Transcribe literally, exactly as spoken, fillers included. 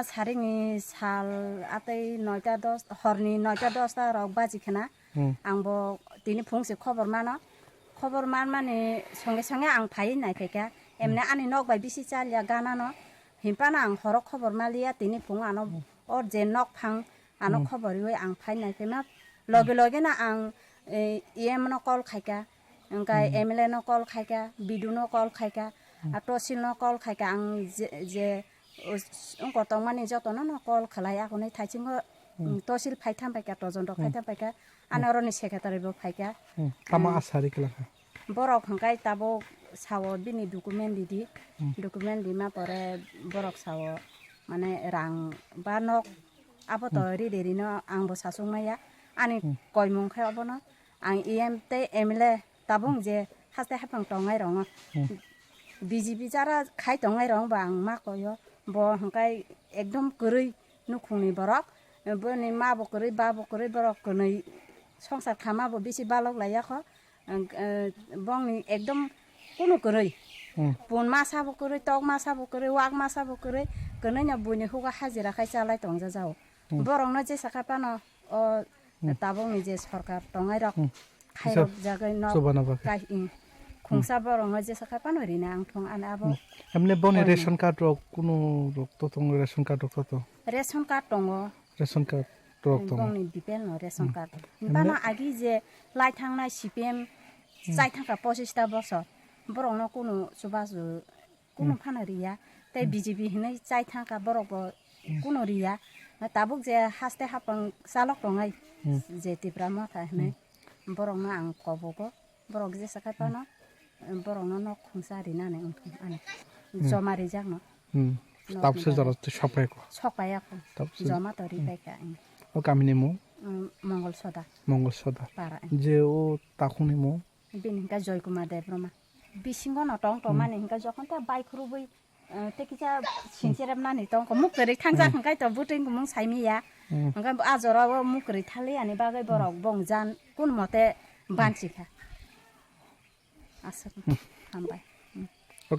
Sarikni sal atwi noita dos, horni noita dosta rok baji khna. Hmm. Ang bo tini phung se khobor mano. Khobor manmani songe songe ang phai nai phaikha. Emne Hmm. ani nok bai bisi chaliya ganano. Himpano ang horo khobor maliya, tini phung ano Hmm. or je nok phang ano Hmm. khobor riwi ang phai nai phaima. Loge Hmm. loge no ang, eh, E M no call khaikha. Hwnkhe Hmm. M L A no call khaikha, B D O no call khaikha, Hmm. a Tosil no call khaikha, ang je, je, os-, wngkor tongmani jotono no call khlai, akonwi thaisingo, Hmm. mm, Tosil phai tham paikha, Tojon rok phai Hmm. tham paikha, Hmm. ano oroni secretary bo phaikha. Hmm. Tamo Hmm. asari khlakha? Borok hwnkhe tabuk sao bini document ridi, Hmm. document rima pore borok sao mane rang ba nok abo to Hmm. ride rino ang bo sasuk maya, ani Hmm. koimung khe obono. Ang E M tei M L A tabung je haste haphang tongnai rong. Hmm. B J P jara khai tongnai rong ba ang ma koyo. Bo hwnkhe ekdom kwrwi nukhungni borok. Boni ma bo kwrwi, ba bo kwrwi, borok kwnwi songsar khama bo bisi balok laiya kho. Ang, eh, bongni ekdom kunu kwrwi. Hmm. Pun masa bo kwrwi, tok masa bo kwrwi, wak masa bo kwrwi. Kwnwi no buini hugo hajira khai chalai tongja jao. Hmm. Borokno jesa kha phano o Hmm. tabukni je sorkar tongnai rok Hmm. khairok jagwi nok chobana bagwi. Kai, hmm. Hmm. Khungsa borokno jesa kha phano rina ang thung ani abo. Hmm. Emne boni Koino. Ration card rok kunu rok to tongo, ration card rok to to? Ration card tongo. Ration card rok tongo. Bongni B P L no ration Hmm. card. Emne Bana agi je lai thangnai C P M Hmm. chai thangkha pochista bosor. Borokno kunu chubachu kunu Hmm. phano riya. Tei Hmm. B J P hinwi chai thangkha borok bo Hmm. kunu riya. Tabuk je haste hapang chalok tongnai Hmm. je Tipra Motha hinwi Hmm. borokno ang kobogo. Borok jesa khai phano borokno nok khungsa rinani wngthung ani. Hmm. Joma rijakno. Hmm. Nok Tabukse ni jora bagwi. Twi sokphaikho. Sokphaiyakho. Tabukse. Joma to Hmm. ripaikha ang. O kamini mung? Hmm, Mongol Soda. Mongol Soda. Para ang. Je o takhukni mung? Bini hwnkhe Joy Kumar Debbarma. Bisingo no tong tong Hmm. mani hwnkhe jokhon ta bai khurubui, eh, tei kisa Hmm. sincherep nani tong kho. Muk kwrwi thangjak Hmm. hwnkhe to bwtwi mung saimiya. Hmm. Hwnkhe bo a jora o muk kwrwi thali ani bagwi borok Hmm. bong jan kun mote Hmm. bansi kha. Aswk. Hmm. Hambai.